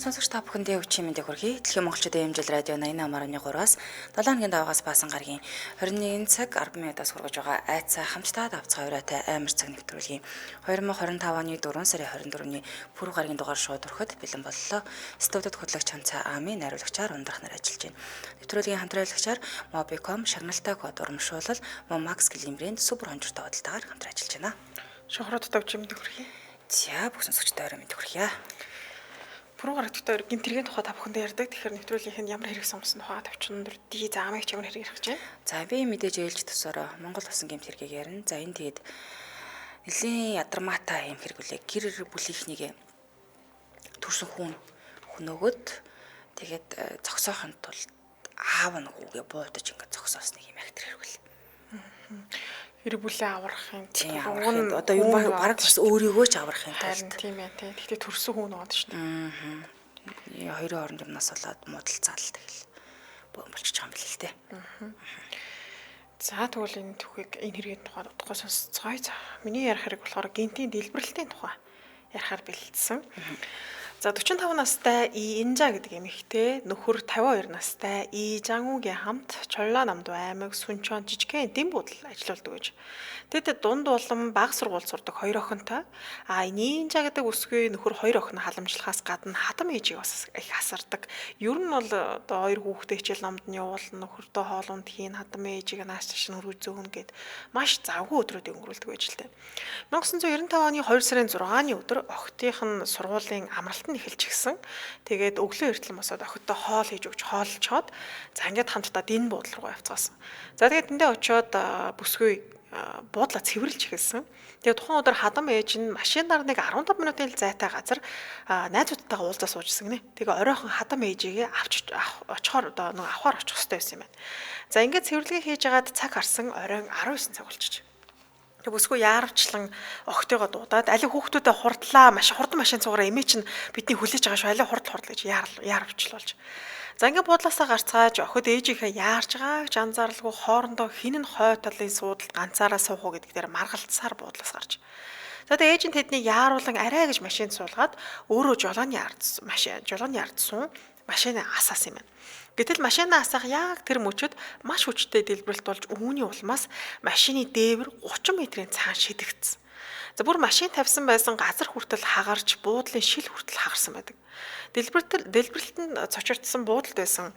Сонсогч та бүхэндээ өчийн мэндийг хүргэе. Дэлхийн монголчуудын эмжил радио 88.3-аас 7 хоногийн даваагаас баасан гарагийн 21 цаг 10 минутаас хүргэж байгаа айцаа хамтдаа давцгаа урайтай амар цаг нэвтрүүлгийн 2025 оны 4 сарын 24-ний пүрэв гарагийн дугаар шууд өрөхөд бэлэн боллоо. Студид хөтлөгч Ханцаа Ами найруулагчаар ундрах нар ажиллаж байна. Нэвтрүүлгийн хамтраалагчаар Mobicom шагналтай код урамшуулал Momax гэлийн брэнд супер хонжиртой худалдаагаар хамтран ажиллаж байна. Шохроод тавч мэнд хүргэе. За бүх сонсогчдод орой мэнд хүргье. Пүрэв гарагттай хоёр гэмт хэргийн тухай та бүхэндээ ярьдаг. Тэгэхээр нэвтрүүлгийнх нь ямар хэрэг сонгосон тухай тавчин өндөр ди за амыг ч ямар хэрэг ярих гэж байна. За би мэдээж ээлж төсөөрөө Монгол улсын гэмт хэргийг ярина. За энэ тэгээд нэлийн ядармаатай юм хэрэг үлээ. Гэр бүлийнхнийг төрсөн хүн хөнөөгд тэгээд зогсоохын тулд аав нь хүүгээ буудаж ингээд зогсоос нэг юм актер хэрэг үл. Гэр бүлээ аврах юм. Тийм аврах. Одоо юу бараг бас өөрийгөө ч аврахын тулд. Тийм ээ тий. Гэхдээ төрсөн хүн байгаа шүү дээ. Хоёрын хооронд юмнаас болоод муудалцаал тэгэл болчих юм бэл л дээ. За тэгвэл энэ түүхийг энэ хэргийн тухай удахгүй сонсцгоё. За миний ярих хэрэг болохоор гинтийн дэлбэрэлтийн тухай ярихаар бэлдсэн. За 45 настай И Инжа гэдэг эмэгтэй нөхөр 52 настай И Жангугийн хамт Чолла намдуу аймаг Сүнчон жижигхэн дэм буудал ажиллаулдаг гэж. Тэд дунд улам баг сургууль сурдаг хоёр охинтой. А Нинжа гэдэг үсгүй нөхөр хоёр охин халамжлахаас гадна хатам ээжийг бас их асардаг. Ер нь бол одоо хоёр хүүхдээ хичээл номд нь явуулна, нөхөртөө хоол унд хийн, хатам ээжийг нааш цааш нь хөргөж зөөгнө гэд маш завгүй өдрүүдийг өнгөрүүлдэг байж л дээ. 1995 оны 2 сарын 6-ны өдөр охтынх нь сургуулийн амралт нь эхэлж гисэн. Тэгээд өглөө эртлэн босоод охидтой хоол хийж өгч хооллцоод за ингээд хамтдаа дэн буудлал руу явцгаасан. За тэгээд тэндээ очиод бүсгүй буудлаа цэвэрлж эхэлсэн. Тэгээд тухайн өдөр хадам ээж нь машинаар нэг 15 минутын зайтай газар найзуудтайгаа уулзаа суужсэн гинэ. Тэгээ оройхон хадам ээжигээ авч очихоор одоо нэг авахар очих хэрэгтэй байсан юм байна. За ингээд цэвэрлэгээ хийж агаад цаг харсан оройн 19 цаг болчих. Тэг бүсгүй яарвчлан охтойгоо дуудаад али хүүхдүүдэд хурдлаа маш хурдан машин цугаараа эмээ чинь бидний хүлээж байгаа шүү али хурдл хурдл гэж яарвчлуулж. За ингээд буудлаасаа гарцгааж охид ээжийнхээ яарч байгааг ч анзааралгүй хоорондоо хин нь хой талын суудалд ганцаараа суух уу гэдэг дээр маргалцсаар буудлаас гарч. За тэгээ ээж нь тэднийг яаруулан арай гэж машинд суулгаад өөрөө жолооны ард машин жолооны ард суун машины асаасан юм байна. Гэтэл машина асаах яг тэр мөчөд маш хүчтэй дэлбэрэлт болж үүний улмаас машины дээвэр 30 метрийн цаан шидэгдсэн. За бүр машин тавьсан байсан газар хүртэл хагарч буудлын шил хүртэл хагарсан байдаг. Дэлбэрэлтэнд цочирдсан буудалд байсан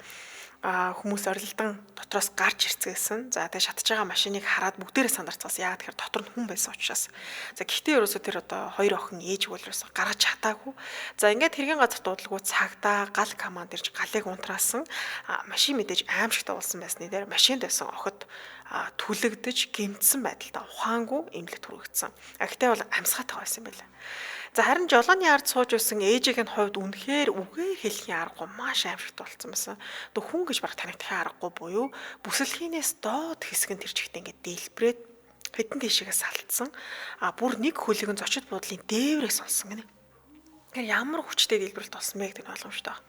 хүмүүс орилдон дотроос гарч ирцгээсэн. За тэгээ шатж байгаа машиныг хараад бүгдээрээ сандарцгаасан. Яагаад тэгэхээр дотор нь хүн байсан учраас. За гэхдээ ерөөсөө тэр одоо хоёр охин ээж бол ерөөсөө гаргаж чадаагүй. За ингээд хэргийн газар дуудалгүй цагдаа гал команд ирж галыг унтраасан. Машин мэдээж аимшигтай болсон байсны дээр машинд байсан охид түлэгдэж гэмтсэн байдалтай ухаангүй эмнэлэгт хүргэгдсэн. А гэхдээ бол амьсгаатай байсан юм байна. За харин жолооны ард сууж байсан ээжийг нь хувьд үнэхээр үгээ хэлхийн аргагүй маш аимшигт болцсон байсан. Тэг хүн гэж баг танигдахын аргагүй буюу бүсэлхийнээс доод хэсэг нь тэр чигтээ ингээд дэлбрээд хэдэн тийшээгээ салтсан. А бүр нэг хөлөг нь зочид буудлын дээврээс олсон гинэ. Тэгэхээр ямар хүчтэй дэлбэрэлт болсон бэ гэдэг нь ойлгомжтой байна.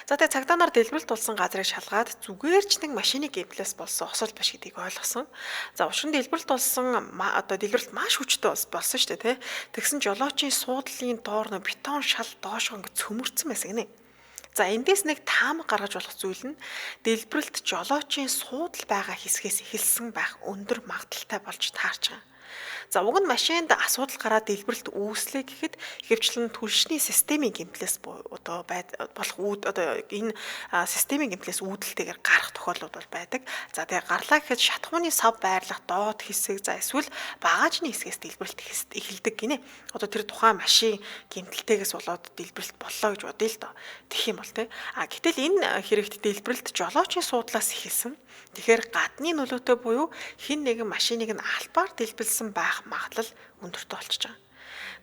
За тэгээ цагдаа нар дэлбэрэлт болсон газрыг шалгаад зүгээр ч нэг машины гэмтлээс болсон осол биш гэдгийг ойлгосон. За учир нь дэлбэрэлт болсон одоо дэлбэрэлт маш хүчтэй болсон шүү дээ тий. Тэгсэн жолоочийн суудлын доор нөө бетон шал доошоо ингэ цөмөрцөн байсан гинэ. За эндээс нэг таамаг гаргаж болох зүйл нь дэлбэрэлт жолоочийн суудал байгаа хэсгээс эхэлсэн байх өндөр магадлалтай болж таарч байгаа. За уг нь машинд асуудал гараад дэлбэрэлт үүслээ гэхэд ихэвчлэн түлшний системийн гэмтлээс одоо болох үүд одоо энэ системийн гэмтлээс үүдэлтэйгээр гарах тохиолдлууд бол байдаг. За тэгээ гарлаа гэхэд шатхууны сав байрлах доод хэсэг за эсвэл багаажны хэсгээс дэлбэрэлт эхэлдэг гинэ. Одоо тэр тухайн машин гэмтэлтэйгээс болоод дэлбэрэлт боллоо гэж бодъё л доо. Тэгэх юм бол те. А гэтэл энэ хэрэгт дэлбэрэлт жолоочийн суудлаас эхэлсэн. Тэгэхээр гадны нөлөөтэй буюу хэн нэгэн машиныг нь албаар дэлбэлсэн байх магадлал өндөртэй болчихж байгаа.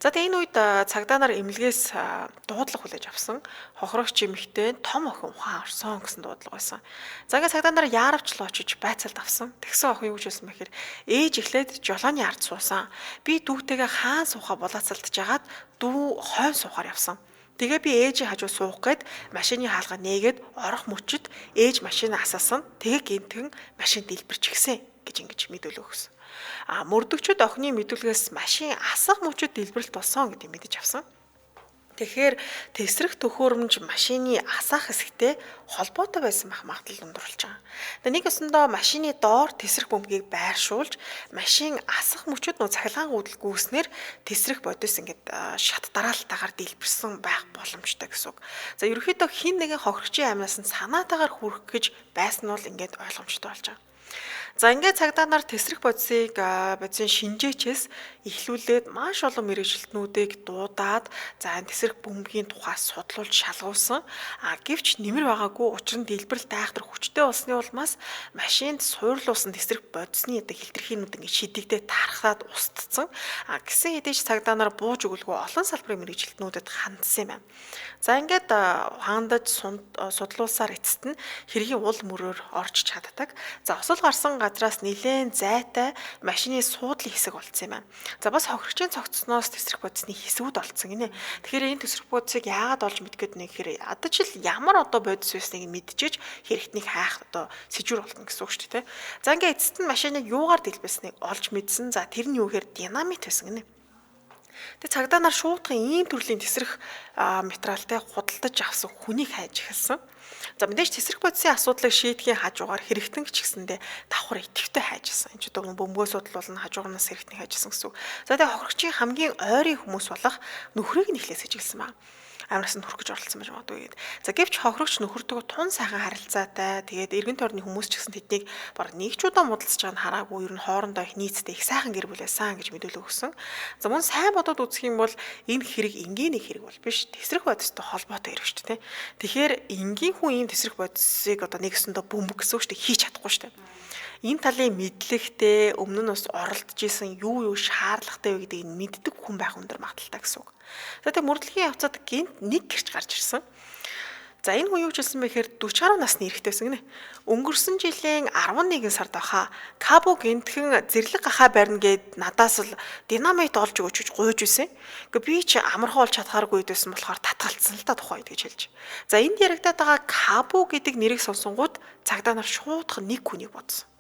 За тэгээ энэ үед цагдаа нар эмнэлгээс дуудлага хүлээж авсан. Хохирогч эмэгтэй том охин ухаан орсон гэсэн дуудлага байсан. За ингээ цагдаа нар яаравчлаа очиж байцаалд авсан. Тэгсэн охин юу гэж хэлсэн бэхээр ээж эхлээд жолооны ард суусан. Би дүүтэйгээ хаан суухаа булаацалдаж хагаад дүү хойн суухаар явсан. Тэгээ би ээжийн хажуу суух гээд машины хаалга нээгээд орох мөчөд ээж машина асаасан. Тэгээ гинтэн машин дэлбэрч гисэн гэж ингэж мэдүүлэг өгсөн. А мөрдөгчд охины мэдүүлгээс машин асах мөчөд дэлбэрэлт болсон гэдгийг мэдэж авсан. Тэгэхээр тесрэх төхөөрөмж машины асаах хэсэгтэй холбоотой байсан байх магадлал өндөр болж байгаа. Тэгээ нэг өсөндөө машины доор тесрэх бөмбөгийг байршуулж машин асах мөчөд нөө цахилгаан гүйдэл гүйснээр тесрэх бодис ингээд шат дараалтаагаар дэлбэрсэн байх боломжтой гэсэн үг. За ерөнхийдөө хин нэгэн хохирогчийн амнаас нь санаатаагаар хүрэх гэж байсан нь бол ингээд ойлгомжтой болж байгаа. За ингээд цагдаа нар тесрэх бодисыг бодисын шинжээчээс эхлүүлээд маш олон мэргэжилтнүүдийг дуудаад за энэ тесрэх бөмбөгийн тухай судлуулж шалгуулсан. А гэвч нэмэр байгаагүй, учир нь дэлбэрэлт айхтар хүчтэй болсны улмаас машинд суурлуулсан тесрэх бодисны одоо хилтерхийнүүд ингээд шидэгдээ тархаад устцсан. А гисэн хэдий ч цагдаа нар бууж өгөлгүй олон салбарын мэргэжилтнүүдэд хандсан юм байна. За ингээд хандаж судлуулсаар эцэст нь хэргийн уул мөрөөр орж чаддаг. За осол гарсан газраас нэлээн зайтай машины суудлын хэсэг олдсон юм байна. За бас хохирогчийн цогцсноос тесрэх бодисны хэсгүүд олдсон гинэ. Тэгэхээр энэ тесрэх бодисыг яагаад олж мэдгээд нэ гэхээр ядаж л ямар одоо бодис байсныг мэдчихэж хэрэгтнийг хайх одоо сэжүр болно гэсэн үг шүү дээ. За ингээд эцэст нь машиныг юугаар дэлбэлснийг олж мэдсэн. За тэр нь юу гэхээр динамит байсан гинэ. Тэгээ цагдаа нар шуутхан ийм төрлийн тесрэх материалтай худалдаж авсан хүнийг хайж эхэлсэн. За мэдээж тесрэх бодисын асуудлыг шийдэхийн хажуугаар хэрэгтэн ч гэсэндээ давхар идэвхтэй хайжсэн. Энэ ч одоо бөмбөгөө судлуулна, хажуугаас хэрэгтнийг хайжсан гэсэн үг. За тэгээ хохирогчийн хамгийн ойрын хүмүүс болох нөхрийг нь эхлээд сэжиглэсэн байна. Амраас нь хүрэх гэж оролцсон байж магадгүй гээд. За гэвч хохирогч нөхөртөө тун сайхан харилцаатай. Тэгээд эргэн тойрны хүмүүс ч гэсэн тэднийг баг нэг ч удаа муудалцаж байгааг нь хараагүй. Ер нь хоорондоо их нийцтэй их сайхан гэр бүл байсан гэж мэдүүлэг өгсөн. За мөн сайн бодоод үзэх юм бол энэ хэрэг энгийн нэг хэрэг бол биш. Тесрэх бодистой холбоотой хэрэг шүү дээ. Тэгэхээр энгийн хүн ийм тесрэх бодисыг одоо нэг өсөндөө бөмбөг гэсэн үг шүү дээ, хийж чадахгүй шүү дээ. Энэ талын мэдлэгтэй өмнө нь бас оролдож исэн юу юу шаардлагатай вэ гэдгийг мэддэг хүн байх өндөр магадлалтай гэсэн үг. За тэгээ мөрдлөгийн явцад гинт нэг гэрч гарч ирсэн. За энэ хүн юу ч хэлсэн бэ гэхээр 40 гаруй насны эрэгтэй байсан гинэ. Өнгөрсөн жилийн 11 сард баха Кабу гинтхэн зэрлэг гахаа барина гэд надаас л динамит олж өгөөч гэж гуйж байсан. Гэхдээ би ч амархан олж чадхааргүй байсан болохоор татгалцсан л та тухай гэж хэлж. За энд яригадаад байгаа Кабу гэдэг нэрийг сонсонгууд цагдаа нар шуудхан нэг хүнийг бодсон.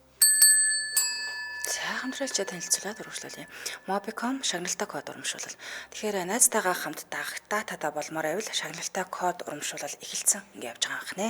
За хамтралчаа танилцуулаад үргэлжлүүлье. Mobicom шагналтай код урамшуулал. Тэгэхээр найзтайгаа хамт дагтаа татаа болмоор байвал шагналтай код урамшуулал эхэлсэн ингэ явж байгаа юм хнэ.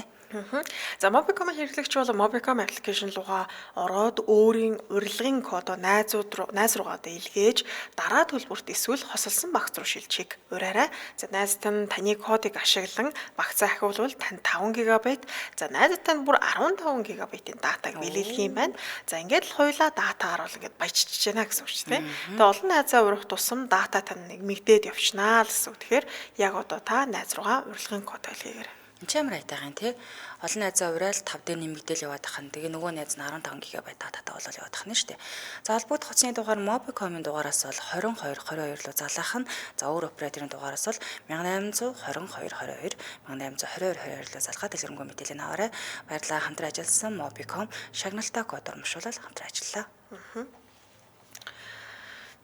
За Mobicom хэрэглэгч бол Mobicom application руугаа ороод өөрийн урилгын кодоо найз руугаа одоо илгээж дараа төлбөрт эсвэл хосолсон багц руу шилжихийг ураарай. За найз тань таны кодыг ашиглан багцаа ахиулвал тань 5 ГБ, за найз тань бүр 15 ГБ-ийн датаг бэлэглэх юм байна. За ингээд л хоёулаа датагаар бол ингээд баяжчихж байна гэсэн үг шүү дээ. Тэгээ олон найзаа урих тусам дата тань нэг мэгдээд явчихнаа л гэсэн үг. Тэгэхээр яг одоо та найз руугаа урилгын код илгээгээрэй. Энд ч амар айтайхан тий. Олон найзаа ураал 5 дээр нэмэгдээл яваад тахan. Тэгээ нөгөө найз нь 15 ГБ татаа болол яваад тахна шүү дээ. За холбогдох утасны дугаар Mobicom-ын дугаараас бол 22 22 руу залаах нь. За өөр операторын дугаараас бол 1822 22 1822 22 руу залгаад дэлгэрэнгүй мэдээлэл аваарай. Баярлалаа, хамтран ажилласан Mobicom шагналтай код урамшуулал хамтран ажиллалаа.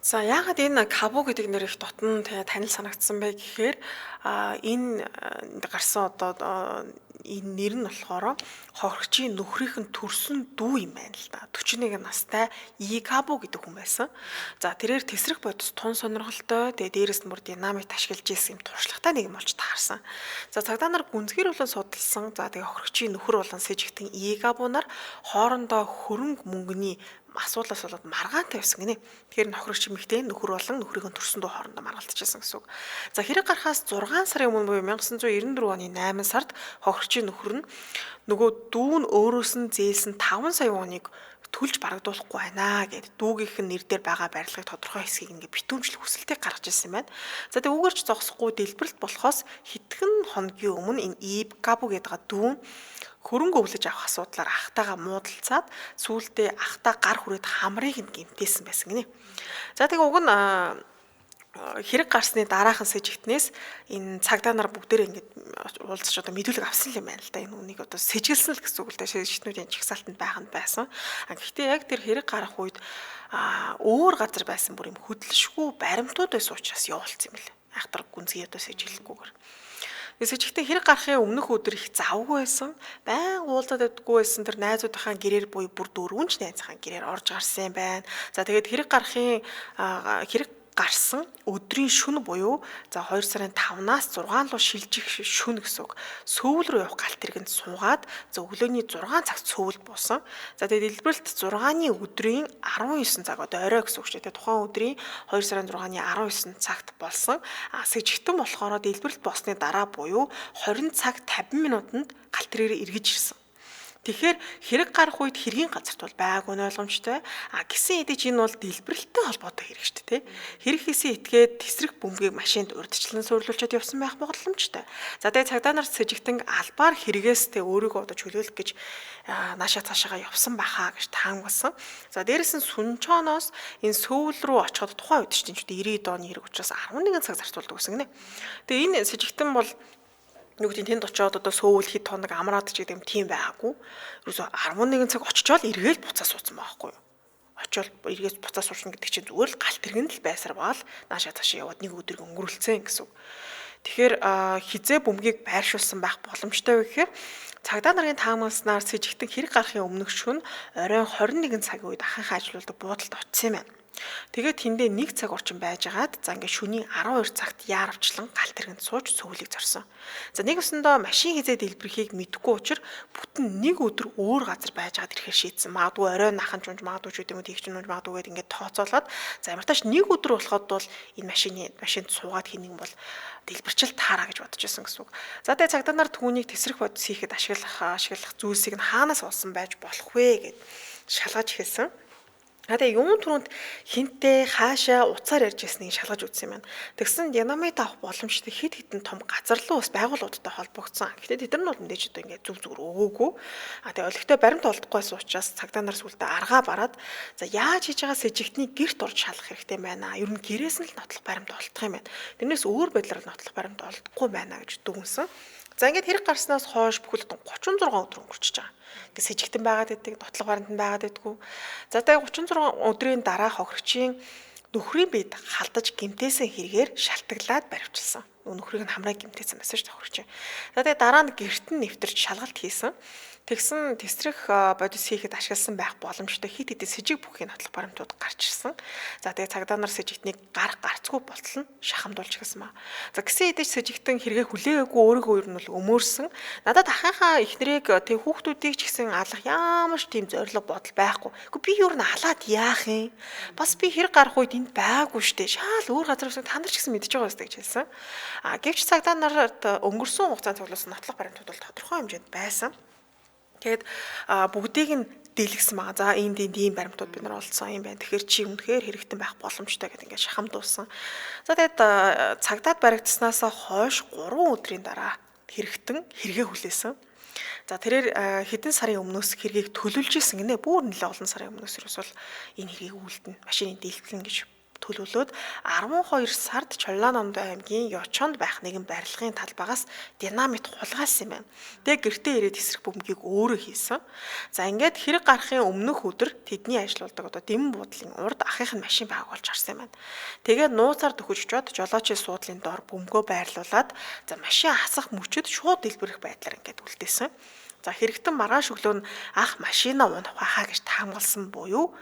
За яагаад энэ Кабу гэдэг нэр их дотн танил санагдсан бэ гэхээр энэ гарсан одоо энэ нэр нь болохоор хохирогчийн нөхрийнх нь төрсөн дүү юм байна л да. 41 настай Икабу гэдэг хүн байсан. За тэрээр тесрэх бодис тун сонирхолтой, тэгээ дээрэс нь бүр динамит ашиглаж исэн юм туршлагатай нэг юм болж таарсан. За цагдаа нар гүнзгийр болон судалсан. За тэгээ хохирогчийн нөхөр болон сэжигтэн Икабу нар хоорондоо хөрөнгө мөнгөний асуудлаас болоод маргаантай байсан гинэ. Тэгэхээр нохрогч эмэгтэй нөхөр болон нөхрийн төрсөн дүү хоорондоо маргалдчихсан гэсэн үг. За хэрэг гарахаас 6 сарын өмнө буюу 1994 оны 8 сард хохирогчийн нөхөр нь нөгөө дүү нь өөрөөс нь зээлсэн 5 сая воныг төлж барагдуулахгүй байна гэд дүүгийнх нь нэр дээр байгаа барилгыг тодорхой хэсгийг ингээ битүүмжлэх хүсэлтийг гаргаж ирсэн юм байна. За тэгээ үүгээрч зогсохгүй дэлбэрэлт болохоос хэдхэн хоногийн өмнө энэ Иб Кабу гэдэг дүү хөрөнгө өвлөж авах асуудлаар ахтайгаа муудалцаад сүүлдээ ахтаа гар хүрээд хамрыг нь гэмтээсэн байсан гинэ. За тэгээ уг нь хэрэг гарсны дараахан сэжигтнээс энэ цагдаа нар бүгдээрээ ингээд уулзч одоо мэдүүлэг авсан юм байна л да. Энэ үнийг одоо сэжиглсэн л гэсэн үг л да. Сэжигтнүүдийн жагсаалтанд байх нь байсан. А гэхдээ яг тэр хэрэг гарах үед өөр газар байсан бүр юм хөдөлшгүй баримтууд байсан учраас явуулсан юм бэл. Айхтар гүнзгий одоо сэжиглэхгүйгээр. Сэжигтэн хэрэг гарахын өмнөх өдөр их завгүй байсан. Баян уулзаад байдаггүй байсан. Тэр найзуудынхаа гэрээр буюу бүр дөрвөн ч найзынхаа гэрээр орж гарсан юм байна. За тэгээд хэрэг гарахын хэрэг гарсан өдрийн шөнө буюу за 2 сарын 5-наас 6 руу шилжих шөнө гэсэн үг. Сөүл рүү явах галт тэргэнд суугаад за өглөөний 6 цагт Сөүлд буусан. За тэгээд дэлбэрэлт 6-ны өдрийн 19 цаг одоо орой гэсэн үг шүү дээ. Тухайн өдрийн 2 сарын 6-ны 19 цагт болсон. А сэжигтэн болохоор дэлбэрэлт болсны дараа буюу 20 цаг 50 минутанд галт тэргээр эргэж ирсэн. Тэгэхээр хэрэг гарах үед хэргийн газарт бол байгаагүй нь ойлгомжтой. А гисэн хэдий ч энэ бол дэлбэрэлттэй холбоотой хэрэг шүү дээ. Хэрэг хийсэн этгээд тесрэх бөмбөгийг машинд урьдчилан суйрлуулчаад явсан байх боломжтой. За тэгээ цагдаа нар сэжигтэн албаар хэрэгээс тэ өөрийгөө одоо чөлөөлөх гэж наашаа цаашаага явсан байхаа гэж таамагласан. За дээрэс нь Сүнчоноос энэ Сөүл рүү очиход тухайн үед чинь 90-ад оны хэрэг учраас 11 цаг зарцуулдаг гэсэн гинэ. Тэгээ энэ сэжигтэн бол юу гэдэг нь тэнд очиод одоо Сөүл хэд хоног амраад ч гэдэг юм тийм байгаагүй. Ерөөсө 11 цаг очичоол эргээл буцаа суудсан байгаа байхгүй юу? Очиод эргээс буцаа суучна гэдэг чинь зүгээр л галт тэргэнд л байсаар байгаа л наашаа цаашаа яваад нэг өдрийг өнгөрүүлсэн гэсэн үг. Тэгэхээр хизээ бөмбөгийг байршуулсан байх боломжтой вэ гэхээр цагдаа нарын таамагласнаар сэжигтэн хэрэг гарахын өмнөх шөнө оройн 21 цагийн үед ахынхаа ажилуулдаг буудалд очсон юм байна. Тэгээд тэндээ нэг цаг орчим байжгаад за ингээд шөнийн 12 цагт яаравчлан галт тэргэнд сууж Сөүлийг зорсон. За нэг өсөндөө машин хизээ дэлбэрэхийг мэдэхгүй учраас бүтэн нэг өдөр өөр газар байжгаад ирэхээр шийдсэн. Магадгүй орой нахан ч унж магадгүй ч гэдэг юм уу тийх ч унж магадгүй гээд ингээд тооцоолоод за ямар тааш нэг өдөр болоход бол энэ машинд суугаад хийнэг бол дэлбэрчил таараа гэж бодож байсан гэсэн үг. За тэгээд цагдаа нар түүнийг тесрэх бодис хийхэд ашиглах зүйлсийг нь хаанаас олсон байж болох вэ гэд шалгаж эхэлсэн. Тэгээ юун түрүүнд хинтээ хаашаа уцаар ярьж ирснийг шалгаж үзсэн юм байна. Тэгсэн динамит авах боломжтой хэд хэдэн том газар руу бас байгууллагуудтай холбогдсон. Гэхдээ тэд нар нь бол мэдээж одоо ингээд зүг зүгээр өгөөгүй. А тэгээ олигтой баримт олдохгүй байсан учраас цагдаа нар сүлдээ аргаа бараад за яаж хийж байгаа сэжигтний гэрт орж шалгах хэрэгтэй байна. Ер нь гэрээс нь л нотлох баримт олдох юм байна. Тэрнээс өөр байдлаар нотлох баримт олдохгүй байна гэж дүгнсэн. За ингээд хэрэг гарснаас хойш бүхэл бүтэн 36 өдөр өнгөрчихөж байгаа. Ингээд сэжигтэн байгаад байдаг, нотлох баримт нь байгаад байдгүй. За тэгээ 36 өдрийн дараа хохирогчийн нөхрийн биед халдаж гэмтээсэн хэрэгээр шалтгаглаад баривчилсан. Нөхрийг нь хамраа гэмтээсэн байсан шүү дээ хохирогч. За тэгээ дараа нь гэрт нь нэвтэрч шалгалт хийсэн. Тэгсэн тесрэх бодис хийхэд ашигласан байх боломжтой хит хитэн сэжиг бүхийн нотлох баримтууд гарч ирсэн. За тэгээ цагдаа нар сэжигтнийг гарах гарцгүй болтол нь шахамдуулж эхэлсэн ба. За гисэн хэдий ч сэжигтэн хэрэгээ хүлээгээгүй өөрийгөө ер нь бол өмөөрсөн. Надад ахынхаа эхнэрийг тэг хүүхдүүдийг ч гэсэн алах ямар ч тийм зорилго бодол байхгүй. Гэхдээ би ер нь алаад яах юм? Бас би хэрэг гарах үед энд байгаагүй штэ. Шаал өөр газар байсан та нар ч гэсэн мэдэж байгаа ёстой гэж хэлсэн. А гэвч цагдаа нарт өнгөрсөн хугацаанд цуглуулсан нотлох баримтууд бол тодорхой хэмжээнд байсан. Тэгээд бүгдийг нь дэлгэсэн байгаа. За энд энд ийм баримтууд бид нар олдсон юм байна. Тэгэхээр чи үнэхээр хэрэгтэн байх боломжтой гэдэг ингээд шахамдуулсан. За тэгээд цагдаад баригдсанаас хойш 3 өдрийн дараа хэрэгтэн хэрэгээ хүлээсэн. За тэрээр хэдэн сарын өмнөөс хэргийг төлөвлөж исэн гинэ. Бүр нэлээд олон сарын өмнөөс ерөөсөл энэ хэргийг үйлдэнэ, машины дэлбэлнэ гэж төлөвлөөд 12 сард Чолланамдо аймгийн Йочонд байх нэгэн барилгын талбайгаас динамит хулгайлсан юм байна. Тэгээ гэртээ ирээд эсрэг бөмбөгийг өөрөө хийсэн. За ингээд хэрэг гарахын өмнөх өдөр тэдний ажилуулдаг одоо дэмэн буудлын урд ахынх нь машин байгааг олж харсан юм байна. Тэгээд нууцаар дөхөж очиод жолоочийн суудлын доор бөмбөгөө байрлуулад за машин асах мөчөд шууд дэлбэрэх байдлаар ингээд үлдээсэн. За хэрэгтэн маргааш өглөө нь ах машина унах байхаа гэж таамагласан буюу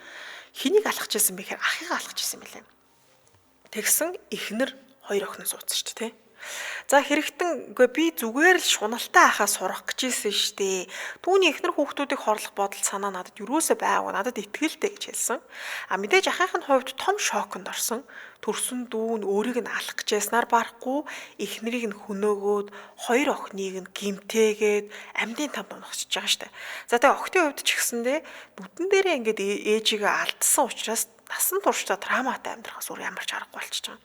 хэнийг алхаж исэн бэ гэхээр ахыгаа алхаж исэн мэлээ. Тэгсэн эхнэр хоёр охин суудсан шүү дээ. За хэрэгтэн үгүй би зүгээр л шуналтай ахаа сурах гэж исэн шүү дээ. Түүний эхнэр хүүхдүүдийг хорлох бодол санаа надад юусоо байгаагүй. Надад итгэлтэй гэж хэлсэн. А мэдээж ахынх нь хувьд том шоконд орсон. Төрсөн дүү нь өөрийг нь алах гэж яснаар барахгүй эхнэрийг нь хөнөөгөөд хоёр охиныг нь гимтээгээд амьдын тамд унахчихж байгаа шүү дээ. За тэгээ охтын хувьд ч гэсэндээ нүдэн дээрээ ингээд ээжигээ алдсан учраас насан туршдаа травматай амьдрахаас өөр ямар ч аргагүй болчихж байгаа.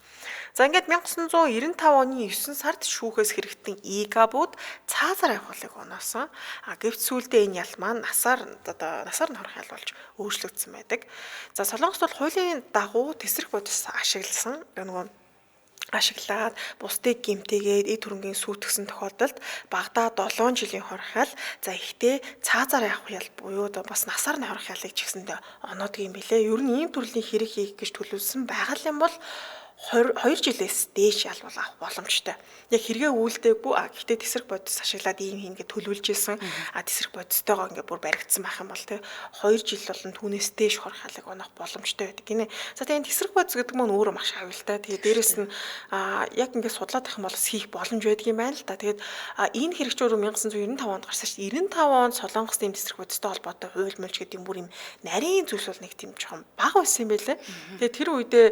За ингээд 1995 оны 9 сард шүүхээс хэрэгтэн Игабуд цаазаар явахлыг оноосон. А гэвч сүүлдээ энэ ял маань насаар нь хорох ял болж өөрчлөгдсөн байдаг. За Солонгост бол хуулийн дагуу тесрэх бодис ашигласан. Нөгөө ашиглаад бусдыг гэмтээгээд эд хөрөнгийн сүйтгэсэн тохиолдолд багадаа 7 жилийн хорхиал, за ихтэй цаазаар явах ял буюу бас насаар нь хорох ялыг ч гэсэндээ оноодог юм билээ. Ер нь ийм төрлийн хэрэг хийх гэж төлөвлөсөн байгаа юм бол 2 жилээс дээш ял бол авах боломжтой. Яг хэрэгээ үйлдээгүй, гэхдээ тесрэх бодис ашиглаад ийм хийнгээ төлөвлөж исэн. Тесрэх бодистойгоо ингээ бүр баригдсан байх юм бол те 2 жил болон түүнээс дээш хорих ялыг онох боломжтой байдаг гинэ. За тэгээ энэ тесрэх бодис гэдэг маань өөрөө маш аюултай. Тэгээ дээрэс нь яг ингээ судлаад байх юм бол хийх боломж байдаг юм байна л да. Тэгээд энэ хэрэг ч өөрөө 1995 онд гарсан шүү дээ. 95 онд Солонгост ийм тесрэх бодистой холбоотой хууль мөлж гэдэг юм бүр юм нарийн зүйлс бол нэг тийм жоохон бага байсан юм байлээ. Тэгээ тэр үедээ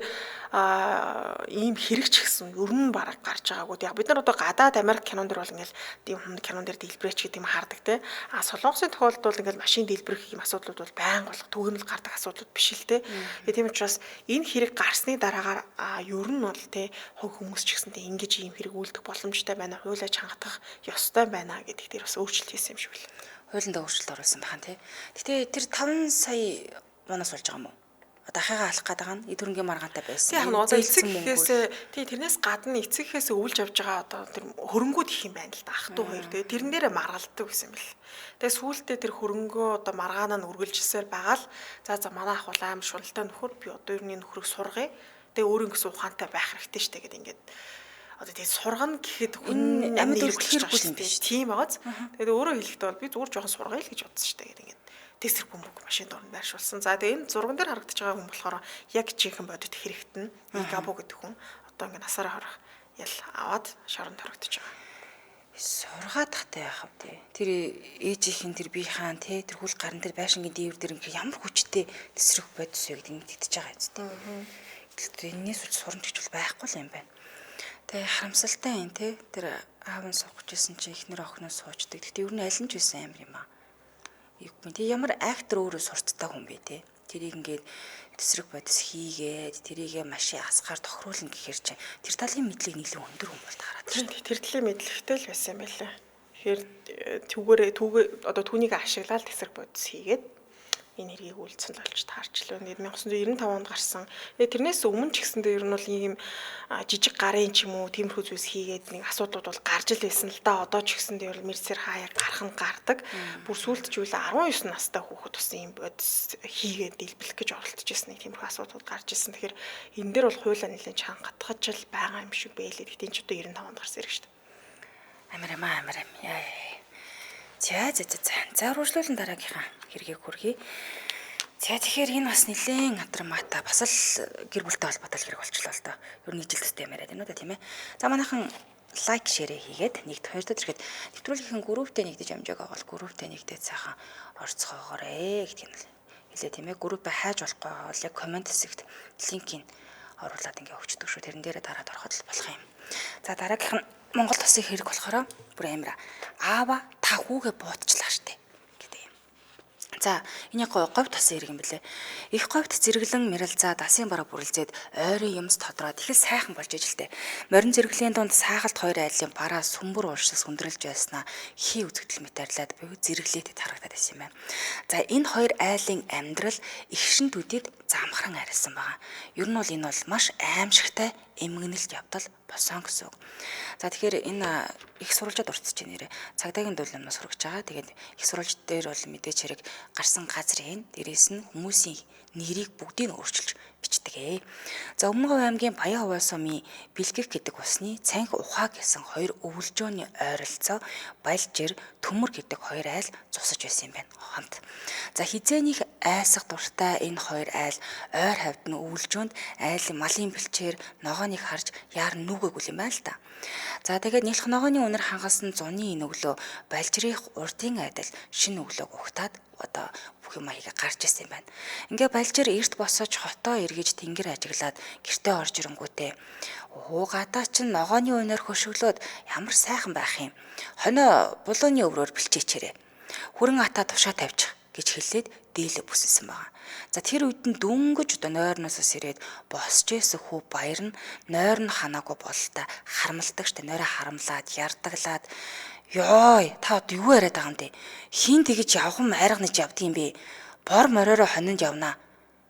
ийм хэрэг ч гэсэн ер нь бараг гарч байгаагүй. Яг бид нар одоо гадаад Америк кинон дэр бол ингээл тийм хүн кинон дэр дэлбэрээч гэдэг юм хардаг те. Солонгосын тохиолдолд бол ингээл машин дэлбэрэх юм асуудлууд бол байнга болох түгээмэл гардаг асуудлууд биш л те. Тэгээ тийм учраас энэ хэрэг гарсны дараагаар ер нь бол те хувь хүмүүс ч гэсэн те ингэж ийм хэрэг үйлдэх боломжтой байна. Хуулиа чангатгах ёстой байна гэдэг дээр бас өөрчлөлт хийсэн юм шиг байна. Хуулинд өөрчлөлт оруулсан бахан те. Гэтэ тэр 5 сая бонус болж байгаа юм уу? Дахиагаа алах гээд байгаа нь эд хөрөнгийн маргаантай байсан. Тийм яг одоо эцэг гэхээс тий тэрнээс гадна эцэг гэхээс өвлж авж байгаа одоо тэр хөрөнгүүд их юм байна л да. Ах トゥ хоёр тэгээ тэрэн дээрээ маргалддаг гэсэн юм бэл. Тэгээ сүүлдээ тэр хөрөнгөө одоо маргаанаа нь үргэлжилсээр байгаа л за манай ах бол аим шуналтай нөхөр би одоо ерний нөхрийг сургая. Тэгээ өөр ингэсэн ухаантай байх хэрэгтэй штэ гэдэг ингээд одоо тэгээ сургана гэхэд хүн амьд үлдэх хэрэггүй юм биш. Тийм байгааз. Тэгээд өөрөө хэлэхдээ бол би зүгээр жоохон сургая л гэж бодсон штэ гэдэг ингээд тесрэх бөмбөг машин дуранд байршуулсан. За тэгээ энэ зурган дээр харагдаж байгаа хүн болохоор яг жинхэнэ бодит хэрэгтэн Игабо гэдэг хүн одоо ингээ насаараа хорох ял аваад шоронд хорогдож байгаа. Сургаад тахтай яах вэ? Тэр ээжийнх нь тэр биеийн те тэр хүл гарн тэр байшингийн дээвэр дээр ингээ ямар хүчтэй тесрэх бодис вэ гэдэг мэдэгдэж байгаа юм зү. Тэгэхээр энэс үл сурамж гэж бол байхгүй л юм байна. Тэгээ харамсалтай юм те тэр аав нь суух гэжсэн чи эхнэр охиноо суучдаг. Гэхдээ ер нь аль нь ч байсан амар юм аа. Тэг ямар актер өөрөө сурцтай хүн бэ те. Тэрийг ингээд тесрэх бодис хийгээд тэрийгэ машин асгаар тохируулна гэхэр чинь тэр талын мэдлэг нэлээд өндөр хүн болд хараад шүү дээ. Тэр талын мэдлэгтэй л байсан юм байлаа. Тэгэхээр түүгээрээ одоо түүнийг ашиглаад тесрэх бодис хийгээд энэ хэргийг үйлдсэн л болж таарчлаа. 1995 онд гарсан. Тэрнээс өмнө ч гэсэндээ ер нь бол ийм жижиг гарын ч юм уу тиймэрхүү зүйлс хийгээд нэг асуудлууд бол гарч ил байсан л да. Одоо ч гэсэндээ бол мэрсэр хаяа гарах нь гардаг. Бүр сүүлд ч үл 19 настай хүүхэд бас ийм бодис хийгээд дэлбэлэх гэж оролдож байсан нэг тиймэрхүү асуудлууд гарч ирсэн. Тэгэхээр энэ дээр бол хуулиа нэлээд чангатгаж л байгаа юм шиг байлээ. Гэхдээ энэ ч одоо 95 онд гарсан хэрэг шүү дээ. Амар юм амар юм. Яа. За за за. За үргэлжлүүлэн дараагийнхаа хэргийг хүргэе. За тэгэхээр энэ бас нэлээд атрамата бас л гэр бүлтэй холбоотой хэрэг болчлоо л доо. Ер нь ижил төстэй юм яриад байна уу да тийм ээ. За манайхан лайк шеэр хийгээд нэгт хоёр дахь ирэхэд нэвтрүүлгийнхэн групптэй нэгдэж амжааг байгаа бол групптэй нэгдээд сайхан орцгоогоорой гэдгийг нь хэлээ тийм ээ. Группээ хайж болохгүй байгаа бол яг коммент хэсэгт линкийг оруулаад ингээ өгчдөг шүү. Тэрэн дээрээ дараад ороход л болох юм. За дараагийнх нь Монгол тосын хэрэг болохоор бүр амар аава та хүүгээ буутчлаа штэ. За энэ говь тосын хэрэг юм бэлээ. Их говьт зэрэглэн мэрэлзаа дасын бараа бүрэлзээд ойрын юмс тодроод их л сайхан болж ижилтэй. Морин зэрэглэлийн дунд саахалт хоёр айлын бараа сүмбэр ууршил сүндрэлж байснаа хий үзэгдэл мэт арилаад буюу зэрэглээтэд харагдаад байсан юм байна. За энэ хоёр айлын амьдрал их шин төдийд замхран арилсан байгаа. Ер нь бол энэ бол маш аимшигтай эмгэнэлт явдал болсон гэсэн үг. За тэгэхээр энэ их сурвалжид уртж байна нэрээ. Цагдаагийн дуулнаас хүргэж байгаа. Тэгээд их сурвалж дээр бол мэдээч хэрэг гарсан газрын дээрээс нь хүмүүсийн нэрийг бүгдийг нь өөрчилж бичдэг ээ. За Өмнөговь аймгийн Баян-Хуваа сумын Бэлгэх гэдэг усны цанх ухаа гэсэн хоёр өвлжөөний ойролцоо Балжир, Төмөр гэдэг хоёр айл зусаж байсан юм байна хамт. За хизээнийх айсах дуртай энэ хоёр айл ойр хавьд нь өвлжөөнд айлын малын бэлчээр ногооныг харж яар нүгээгүй юм байна л да. За тэгээд нэлх ногооны үнэр хангасан зуны энэ өглөө Балжирын урдын айдал шинэ өглөөг угтаад одоо бүх юм хийгээ гарч ирсэн юм байна. Ингээ Балжир эрт босож хотоо эргэж тэнгэр ажиглаад гэртээ орж ирэнгүүтээ хуугадаа чинь ногооны үнээр хөшөглөөд ямар сайхан байх юм. Хонио булууны өврөөр бэлчээчээрээ. Хүрэн ата тушаа тавьчих гэж хэлээд дээлээ бүсэлсэн байгаа. За тэр үед нь дөнгөж одоо нойрноос сэрээд босч исэн хүү баяр нь нойр нь ханаагүй бололтой харамлдаг штэ нойроо харамлаад ярдаглаад ёо та одоо юу яриад байгаа юм бэ? Хин тэгэж явхан айрга нэж явдаг юм бэ? Бор мориороо хонинд явнаа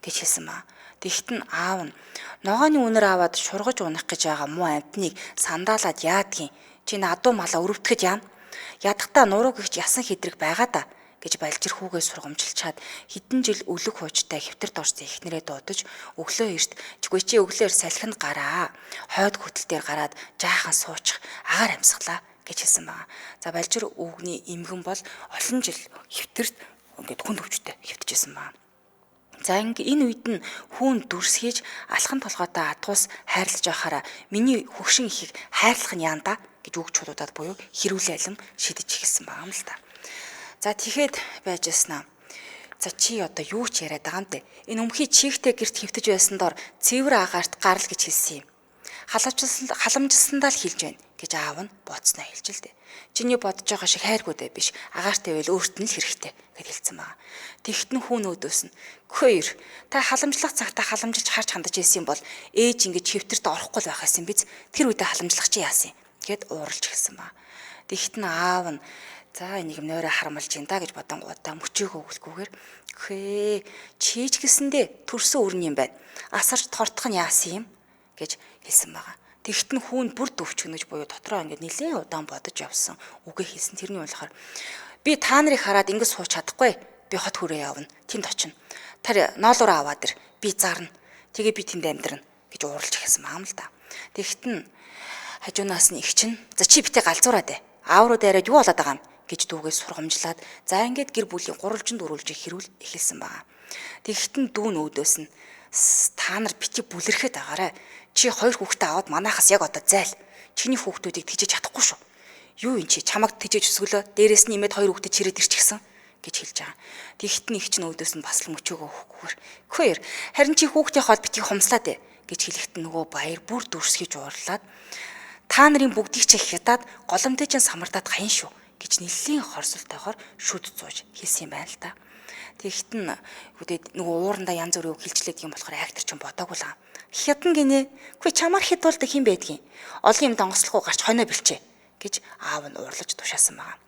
гэж хэлсэн ба. Тэгт нь аав нь ногооны үнэр аваад шургаж унах гэж байгаа муу амтныг сандаалаад яадгийн чи надуу малаа өрөвдөхөд яана. Ядахтаа нурууг ихч ясан хэдрэг байгаа да гэж балжир хүүгээ сургамжилчаад хэдэн жил өлөг хуучтай хэвтэрт орсон эхнэрээ дуудаж өглөө эрт чгүй чи өглөө эрт салхинд гараа. Хойд хөтөл дээр гараад жаахан суучих агаар амьсгалаа гэж хэлсэн байгаа. За балжир өвгний эмгэн бол олон жил хэвтэрт ингээд хүн төвчтэй хэвтэж исэн байна. За ингээ энэ үед нь хүүн дүрсгийж алхан толгойтой адгуус хайрлаж байхаараа миний хөгшин ихийг хайрлах нь яанда гэж үг чулуудаад буюу хэрүүлээ алим шидэж эхэлсэн байгаа юм л да. За тэгэхэд байж яснаа. За чи одоо юу ч яриад байгаа юм бэ? Энэ өмхий чийгтэй гэрт хэвтэж байсан дор цэвэр агаарт гарал гэж хэлсэн юм. Халамжилсандаа л хэлж байна гэж аав нь бодсноо хэлж л дээ. Чиний бодож байгаа шиг хайргүй дээ биш. Агаартай байвал өөрт нь л хэрэгтэй гэд хэлсэн байгаа. Тэгт нь хүн өөдөөс нь "Хөөер та халамжлах цагтаа халамжилж харж хандаж ирсэн бол ээж ингэж хэвтэрт орохгүй л байх байсан биз? Тэр үедээ халамжлах чи яасан юм?" гэд ууралж эхэлсэн ба. Тэгт нь аав нь за энийг нойроо харамлж ин да гэж бодонгуудаа мөчөөгөө өгөлгүйгээр "Хөө чийж гэсэндээ төрсөн өрн юм байна. Асарч тортох нь яасан юм?" гэж хэлсэн байгаа. Тэгт нь хүүн бүр дөвчгөнөж буюу дотроо ингээд нилээн удаан бодож явсан үгээ хэлсэн. Тэрний болохоор би та нарыг хараад ингэж сууч чадахгүй. Би хот хүрээ явна. Тэнд очино. Тэр ноолуураа аваад ир. Би зарна. Тэгээ би тэнд амьдрна гэж ууралж эхэлсэн маам л да. Тэгт нь хажуунаас нь их чинь за чи битээ галзуураад ээ. Аав руу дайраад юу болоод байгаа юм гэж дүүгээ сургамжлаад за ингээд гэр бүлийн гурвалжин дөрвөлжийг хэрүүл эхэлсэн байгаа. Тэгт нь дүү нөөдөөс нь та нар бити бүлэрхэд агаарай. Чи хоёр хүүхдээ аваад манайхаас яг одоо зайл. Чиний хүүхдүүдийг тэжээж чадахгүй шүү. Юу юм чи чамайг тэжээж өсгөлөө. Дээрээс нь имээд хоёр хүүхдээ чирээд ирчихсэн гэж хэлж байгаа. Тэгт нь их чинь өөдөөс нь бас л мөчөөгөө өгөхгүйгээр. Хөхөр харин чи хүүхдийн хоол битгий хумслаа дээ гэж хэлэхэд нөгөө баяр бүр дүрсгийж уурлаад та нарын бүгдийг чи хятад голомтой чинь самардаад хаян шүү гэж нэлийн хорсолтойгоор шүд зууж хэлсэн юм байна л та. Тэгт нь үдээд нөгөө уурандаа янз бүрийн үг хэлжлээд юм болохоор актер чинь бодоогүй л. Хятан гинэ. Үгүй чамаар хятуулдаг хин байдгийн. Олон юм донгослохгүй гарч хоноо бэлчээ гэж аав нь уурлаж тушаасан байгаа.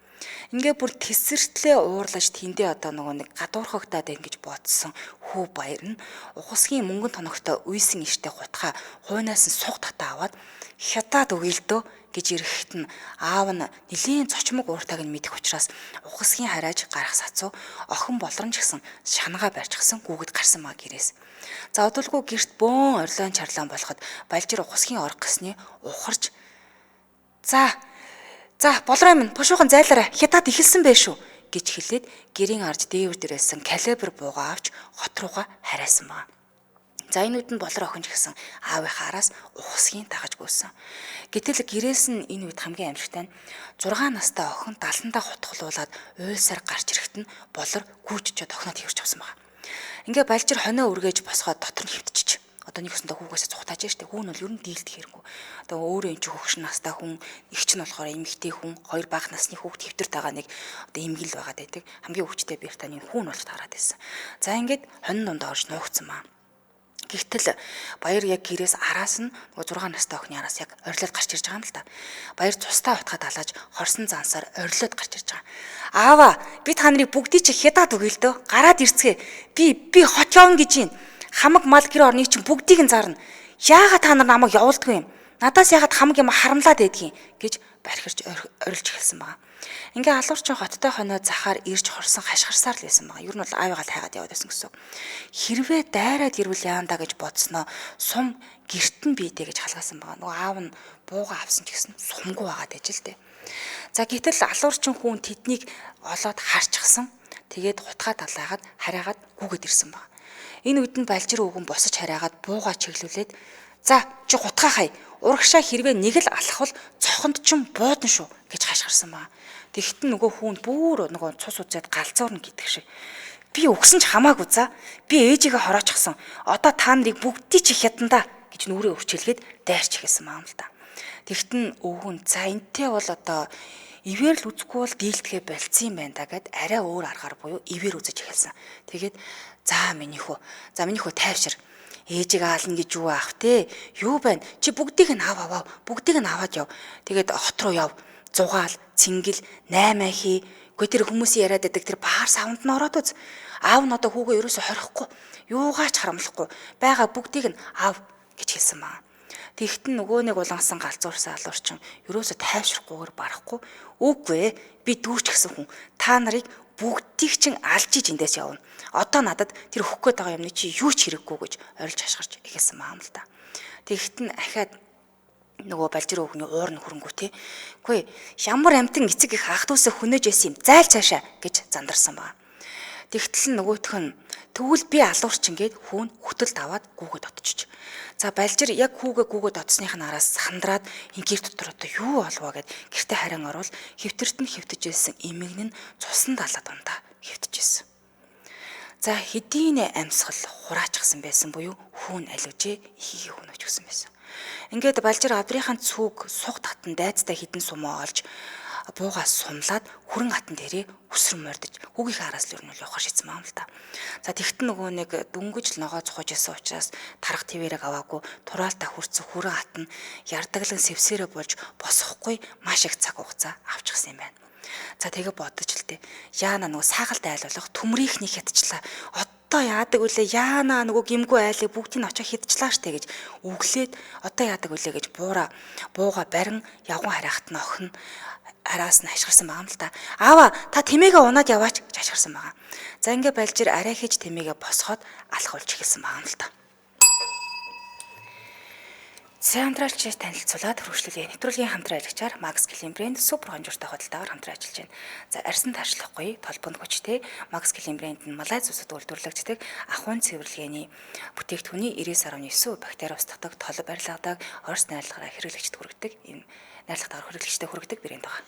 Ингээ бүр тэсэртлээ уурлаж тэндээ одоо нөгөө нэг гадуурхагтаад байна гэж бодсон хүү баяр нь ухасгийн мөнгөн тоногтой үйсэн иштэй хутгаа хуйнаас нь суг татаа аваад хятад өгье л дөө гэж ирэхэд нь аав нь нэлийн цочмог ууртайг нь мэдэх учраас ухасгийн харааж гарах сацуу охин болрон ч гэсэн шангаа барьчихсан гүгэд гарсан маа гэрээс. За удалгүй гэрт бөөн орлоон чарлаан болоход балжир ухасгийн орох гэсний ухарч за болроо минь пушуухан зайлаарай хятад эхэлсэн байх шүү гэж хэлээд гэрийн арж дээвэр дээр байсан калибр буугаа авч хот руугаа харайсан байгаа. За энэ үед нь болор охин ч гэсэн аавынхаа араас ухасгийн дагаж гүйсэн. Гэтэл гэрээс нь энэ үед хамгийн аимшигтай нь 6 настай охин даландаа хутгалуулаад уйлсаар гарч ирэхэд нь болор гүйж очиод охиноо тэрч авсан байгаа. Ингээ балжир хонио үргээж босгоод дотор нь хөвтчих. Одоо нэг өсөндөө хүүгээсээ цухтааж штэ. Хүүн бол ер нь дийлдэх хэрэггүй. Одоо өөрөө эн чи хөгшин настай хүн, эгч нь болохоор эмэгтэй хүн, хоёр бага насны хүүхд хэвтэрт байгаа нэг одоо эмгэл байгаад байдаг. Хамгийн өвчтэй Британийн хүүн болж тараад байсан. За ингээд хонин дундаа орж нуугдсан маа. Гэвтэл баяр яг гэрээс араас нь нөгөө 6 настай охины араас яг орилоод гарч ирж байгаа юм л та. Баяр цустай утгаад алааж хорсон зансаар орилоод гарч ирж байгаа. Аава би та нарыг бүгдийг чи хятад өгье л дөө. Гараад ирцгээ. Би хот явна гэж юм. Хамаг мал гэр орныг чинь бүгдийг нь зарна. Яагаад та нар намайг явуулдгүй юм? Надаас яагаад хамаг юм харамлаад байдгийг гэж бархирч орилж эхэлсэн байгаа. Ингээ алуурчин хоттой хоноо захаар ирж хорсон хашгирсаар л байсан байгаа. Ер нь бол аавыгаа л хайгаад яваад байсан гэсэн. Хэрвээ дайраад ирвэл яандаа гэж бодсноо сум гэрт нь бийдэ гэж халгаасан байгаа. Нөгөө аав нь бууга авсан ч гэсэн сумгүй байгаад байж л дээ. За гэтэл алуурчин хүн тэднийг олоод харчихсан. Тэгээд хутгаа талаагаад хараагаад гүгэд ирсэн байгаа. Энэ үед нь балжир өвгөн босож хараагаад бууга чиглүүлээд за чи хутгаа хай. Урагшаа хэрвээ нэг л алхвал цохонд ч буудна шүү гэж хашгирсан баа. Тэгтэн нөгөө хүүн бүр нөгөө цус үзээд галзуурна гэдэг шиг. Би өгсөн ч хамаагүй за. Би ээжигээ хороочихсон. Одоо та нарыг бүгдийг чи хятанда гэж нүрээ өвчилгээд дайрч эхэлсэн маа юм л да. Тэгтэн өвгөн за энтэй бол одоо ивэр л үзэхгүй бол дийлдэхэ болцсон юм байна да гэд арай өөр аргаар буюу ивэр үзэж эхэлсэн. Тэгээд за миний хүү тайвшир. Ээжигээ аална гэж юу аах те? Юу байна? Чи бүгдийг нь ав аваа. Бүгдийг нь аваад яв. Тэгээд хот руу яв. Зугаал, цэнгэл, 8 хий. Гэхдээ тэр хүмүүсийн яриад байдаг тэр баар савнд нь ороод үз. Аав нь одоо хүүгээ ерөөсө хорхгүй. Юугаач харамлахгүй. Бага бүгдийг нь ав гэж хэлсэн маа. Тэгтэн нөгөө нэг улансан галзуурсан алуурчин ерөөсө тайвшрахгүйгээр барахгүй. Үгүй ээ. Би дүүч гэсэн хүн. Та нарыг Бүгдийг чин алж иж эндээс явна. Одоо надад тэр хөх гээд байгаа юмны чи юу ч хэрэггүй гэж орилж хашгирч эхэлсэн баа юм л да. Тэгэхэд нь ахаад нөгөө балжир өвгний уур нь хөрөнгөө те. Үгүй ямар амтан эцэг их ах дүүсээ хүнэж байсан юм зайл цаашаа гэж зандарсан баа. Тэгтэл нөгөөх нь тэгвэл би алуурч ингээд хүүн хөтөлд аваад гүүгээд отчиж. За балжир яг хүүгээ гүүгээд отсных нь араас сандраад энэ гэр дотор одоо юу болвоо гэд гэрте харин орвол хэвтэрт нь хэвтэж байсан эмэгэн нь цусан далаа дундаа хэвтэж байсан. За хэдийн амьсгал хураачсан байсан буюу хүүн алиужээ ихийг хүнөж өгсөн байсан. Ингээд балжир авдрынхаа цүүг суг татан дайцтай хідэн сумаа олж буугаа сумлаад хүрэн атан дээрээ үсрэн мордож хүүгийнхээ араас л ер нь явахар шийдсэн юм л та. За тэгтэн нөгөө нэг дөнгөж л ногоо цухаж исэн учраас тарах твэрэг аваагүй тураалтаа хүрсэн хүрэн ат нь ярдаглан сэвсээрээ болж босохгүй маш их цаг хугацаа авчихсан юм байна. За тэгээ бодож л тээ. Яана нөгөө саагалт айл болох төмрийнхний хятчлаа. Одоо яадаг үлээ яана нөгөө гимгүү айлыг бүгдийг очиж хятчлаа штэ гэж өглөөд одоо яадаг үлээ гэж бууга барин явган харайхт нь охин араас нь хашгирсан байгаа юм л та. Аава та тэмээгээ унаад яваач гэж хашгирсан байгаа. За ингээ балжир арай хийж тэмээгээ босгоод алхуулж эхэлсэн байгаа юм л та. Централч танилцуулаад хөрвүүлээ. Нэвтрүүлгийн хамтран ажиллагчаар Max Clean брэнд супер хонжиртой худалдаагаар хамтран ажиллаж байна. За арьсан таршлахгүй, толбонд хүчтэй Max Clean брэнд нь Малайз улсад үйлдвэрлэгддэг ахуйн цэвэрлэгээний бүтээгдэхүүний 99.9% бактери устгадаг, толб барилгадаг, орс найрлагаараа хэрэглэгчд хүргэдэг ийм найрлагатайгаар хэрэглэгчдэд хүргэдэг брэнд байна.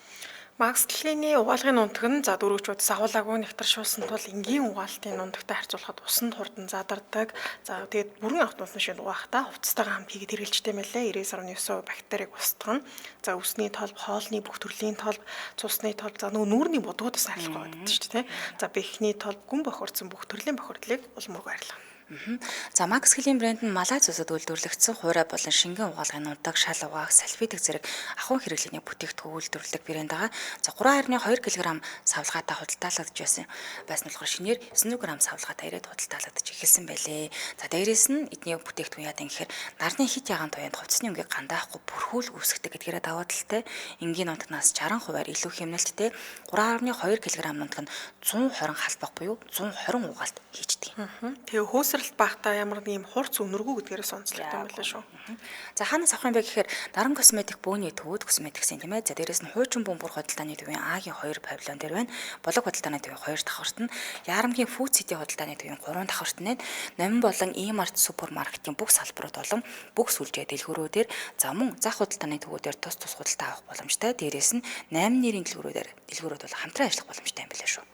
Max Clean-ийн угаалгын нунтаг нь за дөрөвчүүд сагуулаагүй нэгтаршуулсан тул энгийн угаалтын нунтагтай харьцуулахад усанд хурдан задардаг. За тэгээд бүрэн автомат машинд угаахтаа хувцастайгаа хамт хийгээд хэрэглэжтэй мэлээ. 99.9% бактерийг устгана. За үсний толб, хоолны бүх төрлийн толб, цусны толб, за нөгөө нүүрний будгуудаас арилгах гэдэг шүү дээ. За бэхний толб, гүн бохирдсон бүх төрлийн бохирдлыг улам мөргөө арилгана. За Max Clean брэнд нь Малайз улсад үйлдвэрлэгдсэн хуурай болон шингэн угаалгын нунтаг, шал угаах, салфитик зэрэг ахуйн хэрэглээний бүтээгдэхүүн үйлдвэрлэдэг брэнд байгаа. За 3.2 кг савлгаатай худалдаалагдж байсан. Байсан болохоор шинээр 900 г савлгаатай ирээд худалдаалагдж эхэлсэн байлээ. За дээрээс нь эдний бүтээгдэхүүн яадаг гэхээр нарны хит ягаан туяанд хувцсны өнгийг гандаахгүй бүрхүүл үүсгэдэг гэдгээрээ даваа талтай. Энгийн нунтагнаас 60%-аар илүү хэмнэлттэй 3.2 кг нунтаг нь 120 халбах буюу 120 угаалт хийждэг. Тэгээ хөөсрөлт багтаа ямар нэг юм хурц өнөргүү гэдгээрээс онцлогтой юм байна шүү. За хаанаас авах юм бэ гэхээр Наран косметик бөөний төвд косметиксэн тийм ээ. За дээрээс нь хуучин бөмбөр худалдааны төвийн А-гийн 2 павильон дээр байна. Болог худалдааны төвийн 2 давхарт нь, Ярамгийн Food City худалдааны төвийн 3 давхарт нь, Номин болон E-Mart супермаркетын бүх салбарууд болон бүх сүлжээ дэлгүүрүүдээр, за мөн зах худалдааны төвүүдээр тус тус худалдаа авах боломжтой. Дээрээс нь 8 нэрийн дэлгүүрүүд бол хамтран ажиллах боломжтой юм билээ шүү.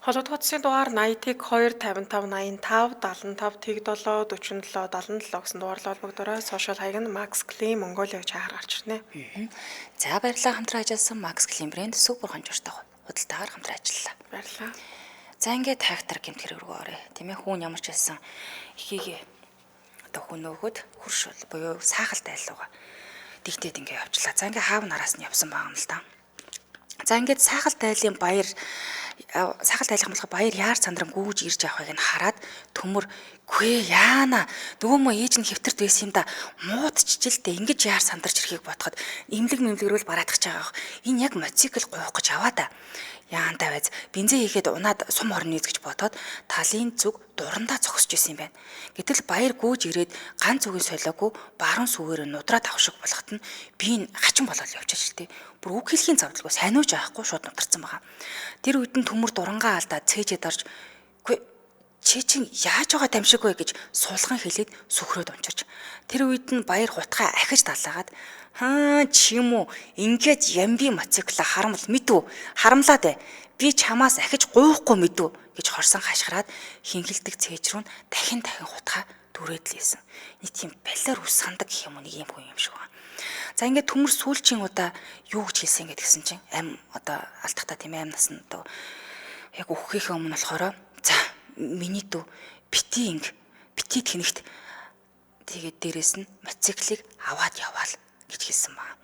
Холбогдох утасны дугаар 81 2 55 85 75 тэг 7 47 77 гэсэн дугаарлал холбогдорой. Сошиал хаяг нь Max Clean Mongolia гэж хаягаар гарч ирнэ. За баярлалаа хамтран ажилласан Max Clean брэнд супер хонжиртой худалдаагаар хамтран ажиллалаа. Баярлалаа. За ингээд трактор гэмт хэрэг рүү орё. Тийм ээ хүүн ямар ч байсан ихийгээ одоо хүн өөхөд хөрш буюу саахалтай айлууга дэгтээд ингээд явчлаа. За ингээд хаав нараас нь явсан байгаа юм л да. За ингээд саахал тайлын баяр саахал тайлах юм болох баяр яар сандран гүүж ирж явахыг нь хараад төмөр гүй яана нөгөө мө ээж нь хэвтэрт байсан юм да муудчихжил дээ ингэж яар сандарч ирэхийг бодоход имлэг мэмлэгрүүл бараадах гэж байгаа. Энэ яг мотоцикл гуйх гэж аваа да. Яантаа байз бензин хийхэд унаад сум орно гэж бодоод талын зүг дурандаа зогсож исэн юм байна. Гэтэл баяр гүүж ирээд ганц үгийн солиогүй баруун сүгээр нудраад авах шиг болоход нь би хачин болоод явчихж л тээ. Бүр үг хэлхийн завдалгүй сайн ууж авахгүй шууд нутарсан байгаа. Тэр үед нь төмөр дурангаа алдаад цээжээ дарж үгүй чи чин яаж байгаа тамшиг вэ гэж суулган хэлээд сүхрөөд унчирч. Тэр үед нь баяр хутгаа ахиж далаагаад хаа чи юм уу ингээд ямби мотоцикла харамл мэдв харамлаад бай. Би чамаас ахиж гуйхгүй мэдв гэж хорсон хашгираад хингэлдэг цээж рүү дахин дахин хутгаа дүрээд л исэн. Нэг тийм балиар ус сандаг гэх юм уу нэг юм хүн юм шиг байна. За ингээд төмөр сүүлчийн удаа юу гэж хэлсэн гэдгсэн чинь ам одоо алдахтаа тийм ам насна одоо яг өөхийнхээ өмнө болохоор за миний дүү бити инг бити тэнэгт тэгээд дээрэс нь мотоциклыг аваад яваал гэж хэлсэн байна.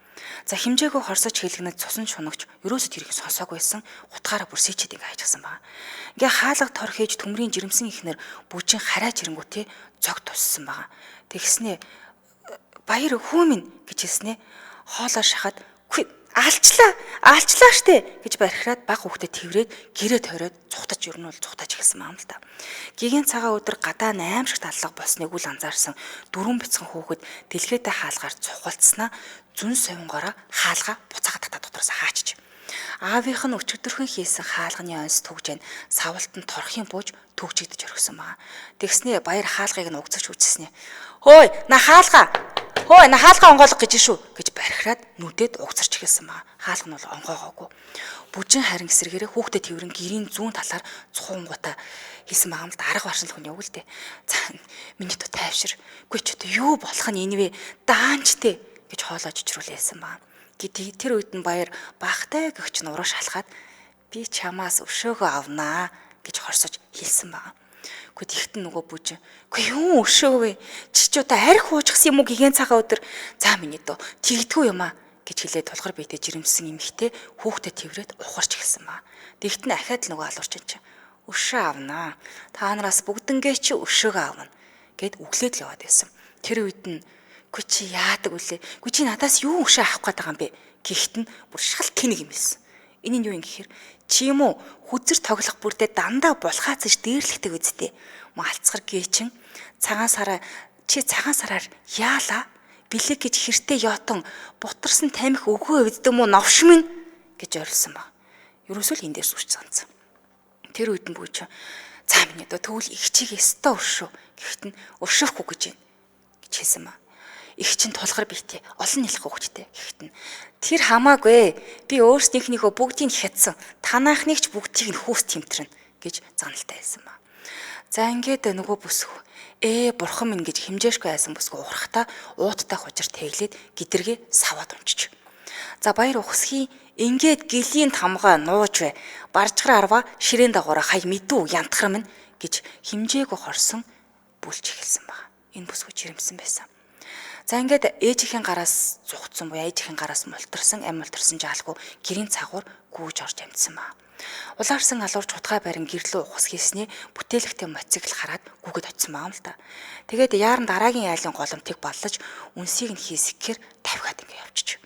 За хэмжээгөө хорсож хэлгэнэд цусан шунагч ерөөсө тэрийг сонсоогүй байсан. Хутгаараа бүр сийчээд ингээ хайчихсан байна. Ингээ хаалга тор хийж төмрийн жирэмсэн ихнэр бүжин хараа чирэнгүүтээ зог туссан байгаа. Тэгснээ баяр хүү минь гэж хэлснээ хоолоо шахаад Алчлаа, алчлаа штэ гэж бархираад баг хүүхдэд тэрврээд гэрээ тойроод цухтаж ер нь бол цухтаж эхэлсэн юм л та. Гэгийн цагаан өдөр гадаа аимшигт аллага болсныг үл анзаарсан дөрвөн бяцхан хүүхэд дэлгээтэй хаалгаар цухалцснаа зүн совингороо хаалгаа буцаагаад татаа дотроос хаачиж. Аавынх нь өчигдөрхөн хийсэн хаалганы онс түгжэн савлтанд торхын бууж түгжигдэж орхисон байгаа. Тэгснээ баяр хаалгыг нь угцаж үзснэ. Хөөй, на хаалгаа. Хөөй, на хаалгаа онгойлго гэж шүү гэж бархираад нүдэд угцарч эхэлсэн байгаа. Хаалга нь бол онгоогоогүй. Бүжин харин эсрэгээрээ хүүхдэд тэрвэрэн гэрийн зүүн талаар цухуунгуудаа хийсэн байгаа юм л да, арга баршин л хүн явг л дээ. За миний дүү тайвшир. Үгүй ч одоо юу болох нь энэ вэ? Даанчтэй гэж хоолой жижрүүлээсэн байгаа. Тэр үед нь баяр баахтай гэгч нь уруу шалхаад би чамаас өшөөгөө авнаа гэж хорсож хэлсэн байгаа. Үгүй тэгтэн нөгөө бүжин. Үгүй юу өшөө вэ? Чи ч одоо арх уужчихсан юм уу гигэн цагаан өдөр. За миний дөө тэгдэггүй юм аа гэж хэлээд тулгар биетэй жирэмсэн эмэгтэй хүүхдэд тэрврээд ухарч эхэлсэн ба. Тэгтэн ахиад л нөгөө алуурч чинь өшөө авнаа. Та нараас бүгднгээ чи өшөөгөө авна гэд өглөөд л яваад байсан. Тэр үед нь үгүй чи яадаг вүлээ? Үгүй чи надаас юу өшөө авах гээд байгаа юм бэ? Гэхдээ нь бүр шал тэнэг юм хэлсэн. Энэ нь юу юм гэхээр чи юм уу хүзэр тоглох бүрдээ дандаа булхаацж дээрлэхтэй үсттэй. Мөн алцгар гээчин цагаан сараа чи цагаан сараар яалаа бэлэг гэж хэртэ ёотон бутарсан тамхи өгөө өвддөг мó новш минь гэж орилсон баг. Ерөөсөө л энэ дээр сүрч санацсан. Тэр үед нь бүүч за миний дөө тэгвэл их чиг өстө өршөө. Гэхдээ нь өршөөхгүй гэж байна гэж хэлсэн ба. Их чинь тулгар биетэй олон нэлэх хөвгчтэй. Гэхдээ нь тэр хамаагүй би өөрснийхнийхөө бүгдийг хятсан. Танаахныг ч бүгдийг нь хүүс тэмтрэнэ гэж заналтай хэлсэн ба. За ингээд нөгөө бүсгүй бурхан минь гэж хэмжээшгүй айсан бүсгүй ухрахтаа ууттай хужир тэглээд гидэргээ саваад унчиж. За баяр ухсхийн ингээд гэлийн тамгаа нууж бай. Баржгар арва ширээн дагуураа хай мэдүү янтхар минь гэж хэмжээгүй хорсон бүлж эхэлсэн баг. Энэ бүсгүй жирэмсэн байсан. За ингээд ээжийнхэн гараас зугтсан буюу ээжийнхэн гараас мултарсан, ам мултарсан жаалгүй гэрийн цагуур гүйж орж амжсан ба. Улаарсан алуурч утгаа барин гэрлүү ухас хийсний бүтээлэгтэй мотоцикл хараад гүгэд очсон байгаа юм л та. Тэгээд яаран дараагийн айлын голомтыг баллаж үнсийг нь хийсгэхээр тавхиад ингэ явчих.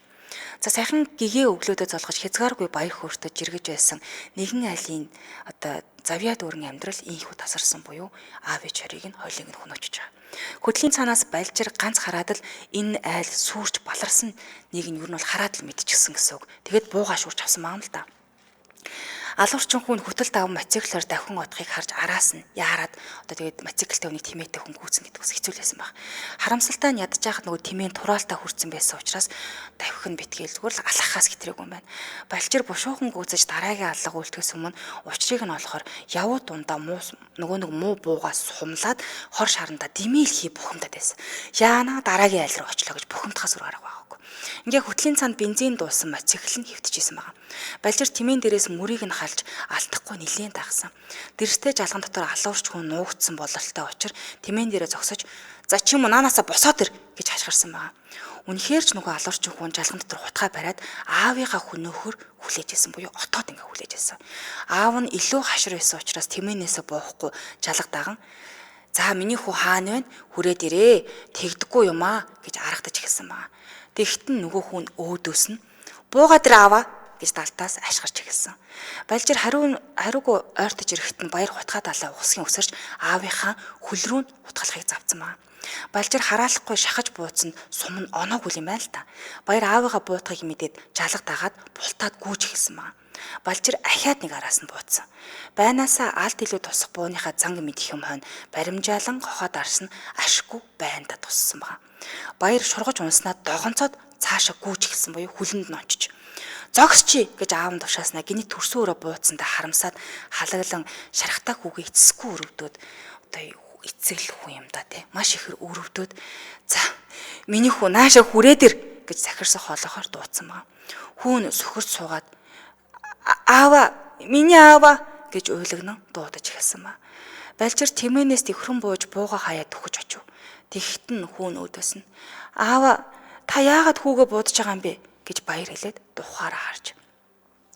За сайхан гэгээ өглөөдөө золгож хязгааргүй баяр хөөртэй жиргэж байсан нэгэн айлын одоо завьяа дүүрэн амьдрал ийхүү тасарсан буюу аав ээж хорийг нь хоёлыг нь хөнөөчж байгаа. Хөдлийн цаанаас балжир ганц хараад л энэ айл сүрч баларсан нэг нь ер нь бол хараад л мэдчихсэн гэсэн үг. Тэгээд буугаа шуурч авсан байгаа юм л та. Алуурчин хүн хөтөл даван мотоциклоор давхин одохыг харж араас нь яарад одоо тэгээд мотоциклтэй хүний тимээтэй хүн гүйцэн гэдэг бас хэцүү байсан баг. Харамсалтай нь ядаж яхад нөгөө тимээн тураалтаа хүрсэн байсан учраас давхин битгээл зүгээр л алхахаас хитрээгүй юм байна. Балчир бушуухан гүйцэж дараагийн аллага үлдэхээс өмнө учрыг нь олохоор явуу дундаа муу нөгөө нэг муу буугаас сумлаад хор шарандаа димийл хий бухимдаад байсан. Яана дараагийн айл руу очлоо гэж бухимдахаас өөр арга байгаагүй. Ингээ хөтлийн цаанд бензин дуусан мотоцикл нь хэвтчихсэн байгаа. Балжир тимээн дээрээс мөрийг нь халж алдахгүй нилээн дагсан. Дэрстэй жалган дотор алуурч хүн нуугдсан бололтой учир тимээн дээрээ зогсож за чи юм уу наанаасаа босоод ир гэж хашгирсан байгаа. Үнэхээр ч нөгөө алуурч хүн жалган дотор хутгаа бариад аавынхаа хөнөөхөр хүлээж исэн буюу отоод ингээ хүлээж исэн. Аав нь илүү хашир байсан учраас тэмээнээсээ буухгүй жалга даган за миний хүү хаана вэ? Хүрээд ирээ. Тэгдэггүй юм аа гэж аргадаж эхэлсэн байгаа. Тэгтэн нөгөө хүн өөдөөс нь буугаад ир ааваа гэж далтаас ашгарч эхэлсэн. Балжир хариугүй ойртож ирэхэд нь баяр хутгаа далаа ухсгийн өсөрч аавынхаа хөл рүү нь хутгалахыг завцсан байна. Балжир хараалахгүй шахаж бууцсан сум нь оноогүй юм байна л та. Баяр аавыгаа буутахыг мэдээд жалга дагаад бултаад гүйж эхэлсэн байна. Балжир ахиад нэг араас нь бууцсан. Байнаасаа алт илүү тусах бууныхаа занг мэдэх юм хойно баримжаалан хохоо дарсан ашгүй байнда туссан байна. Баяр шургаж унснаа догонцоод цаашаа гүйж эхэлсэн буюу хүлэнд нь очиж. Зогсчи гэж аав нь тушааснаа гинэт төрсөн өрөө бууцсандаа харамсаад халаглан шархтаа хүүгээ эцэсгүй өрөвдөөд одоо эцэг л хүн юм да те маш ихээр өрөвдөөд за миний хүү нааша хүрээд ир гэж захирсан хоолойхоор дуудсан байгаа. Хүүн сөхөрч суугаад аава миний аава гэж уйлагнан дуудаж эхэлсэн ба. Балжир тэмээнээс тэвхрэн бууж бууга хаяа түхэж очив. Тэгэхэд нь хүүн өөдөөс нь аава та яагаад хүүгээ буудаж байгаа юм бэ гэж баяр хэлээд духаараа харж.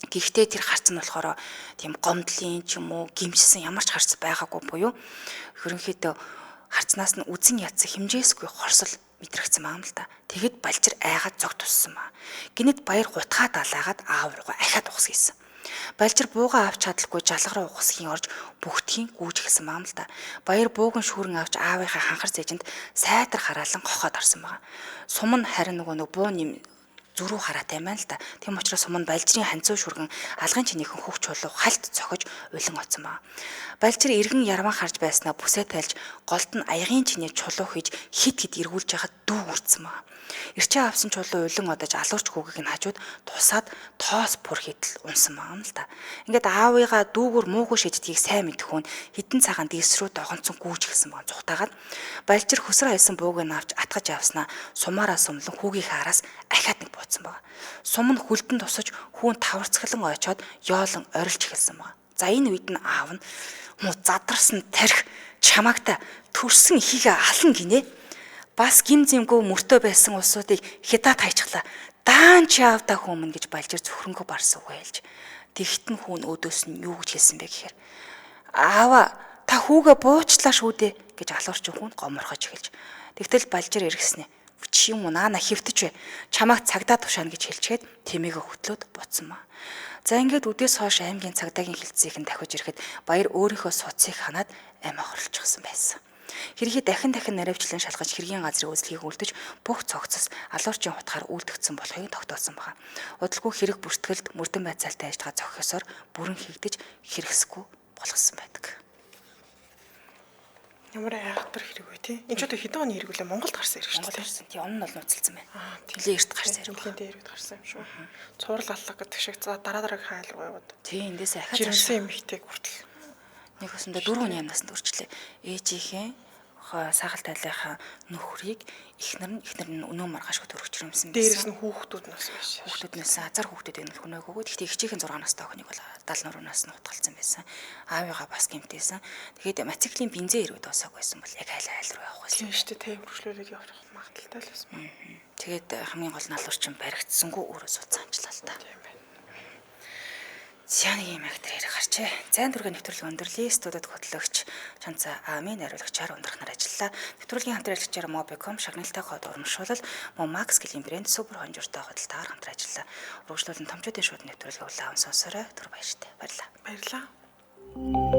Гэхдээ тэр харц нь болохоор тийм гомдлын ч юм уу гимшсэн ямар ч харц байгаагүй буюу ерөнхийдөө харцнаас нь үзэн ядсан хэмжээсгүй хорсол мэдрэгцэн байгаа юм л да. Тэгэд балжир айгаад зог туссан ба. Гинэт баяр гутгаа далаагаад аав руугаа ахиад ухас хийсэн. Балжир буугаа авч чадалгүй жалга руу ухасхийн орж бүгдхийн гүйж эхэлсэн байгаа юм л да. Баяр бууган шүүрэн авч аавынхаа ханхар зээжинд сайтар хараалан гохоод орсон байгаа. Сум нь харин нөгөө нэг буу нэм зөрүү хараатай юм байна л да. Тийм учраас сум нь балжирын ханцуу шүргэн алгын чинийхэн хөх чулуу хальт цохиж улин оцсон байна. Балжир эргэн ярван харж байснаа бүсээ тайлж голд нь аягийн чинээ чулуу хийж хит хит эргүүлж яхад дүү үрдсэн байна. Ирчээ авсан чулуу улин одож алуурч хүүгийг нь хажууд тусаад тоос пур хитэл унсан байгаа юм л да. Ингээд аавыгаа дүүгүр муугүй шиддгийг сайн мэдэх хүн хитэн цагаан дээс рүү догонцон гүйж гисэн байгаа зүхтаагаад балжир хөсөр аясан бууг нь авч атгаж явснаа сумаараа сумлан хүүгийнхээ араас ахиад нэг бууцсан байгаа. Сум нь хүлдэн тусаж хүүн таварцгалан ойчоод ёолон орилж эхэлсэн байгаа. За энэ үед нь аав нь муу задарсан тарих чамаагта төрсөн ихийгээ ална гинэ. Бас гим зэмгүй мөртөө байсан улсуудыг хятад хайчглаа. Даан чи аавда хүмүүн гэж балжир зөвхөрөнгөө барсан үг хэлж. Тэгтэн хүүн өөдөөс нь юу гэж хэлсэн бэ гэхээр аава та хүүгээ буучлаа шүү дээ гэж алуурчин хүн гоморхож эхэлж. Тэгтэл балжир эргэснэ. Чи юм уу наана хөвтөж бай. Чамайг цагдаа тушаана гэж хэлчихэд тэмээгээ хөтлөөд буцсан маа. За ингээд үдээс хойш аймгийн цагдаагийн хилцгийг нь дахиж ирэхэд баяр өөрийнхөө суцыг ханаад амиа хорлолчихсон байсан. Хэрхий дахин дахин наривчлан шалгаж хэргийн газрын үзлэгийг үлдэж бүх цогцос алуурчин хутгаар үлдэгдсэн болохыг тогтоосон байгаа. Удалгүй хэрэг бүртгэлд мөрдөн байцаалтай ажиллагаа зохиосоор бүрэн хийгдэж хэрэгсэхгүй болгосон байдаг. Ямар айхтар хэрэг вэ тий? Энэ ч одоо хэдэн оны хэрэг үлээ Монголд гарсан хэрэг шүү дээ. Тий, он нь бол нууцлсан байна. Нилээн эрт гарсан хэрэг. Нилээн эрт гарсан юм шүү. Цуврал аллах гэдэг шиг за дараа дараагийн айл руу яваад. Тий, эндээс ахаад жирэмсэн эмэгтэйг хүртэл нэг өсөндөө 4 хүний амнаас нь төрчлээ. Ээжийнхээ сахал тайлынхаа нөхрийг эхнэр нь өнөө маргаашгүй төрөгчрөмсөн байсан. Дээрээс нь хүүхдүүд нь бас байсан. Хүүхдүүд нь азар хүүхдүүд нь хөнөөгөө. Гэхдээ эгчийнхэн 6 настай охиныг бол 73 нас нь утгалцсан байсан. Аавыгаа бас гэмтээсэн. Тэгээд мотоциклийн бензин ирүүд дуусааг байсан бол яг айл айл руу явах байсан. Тийм шүү дээ. Тэ хөршлүүлээд явах магадaltaй л байсан. Тэгээд хамгийн гол нь алуурчин баригдсангүй өөрөө суудсан амжилаа л та. Тийм байна. За нэг юм актер хэрэг гарчээ. Зайн түргийн нэвтрүүлэг өндөрлөе. Студид хөтлөгч Чанца Амын найруулагчаар өндрөхнөр ажиллалаа. Нэвтрүүлгийн хамтран ажиллагчаар Mobicom, шагналтай код урамшуулал, мөн Max гэлийн брэнд супер хонжиртой худалдаагаар хамтран ажиллалаа. Үргэлжлүүлэн томчуудын шууд нэвтрүүлгийг улаан сонсоорой. Түр баяртай. Баярлалаа. Баярлалаа.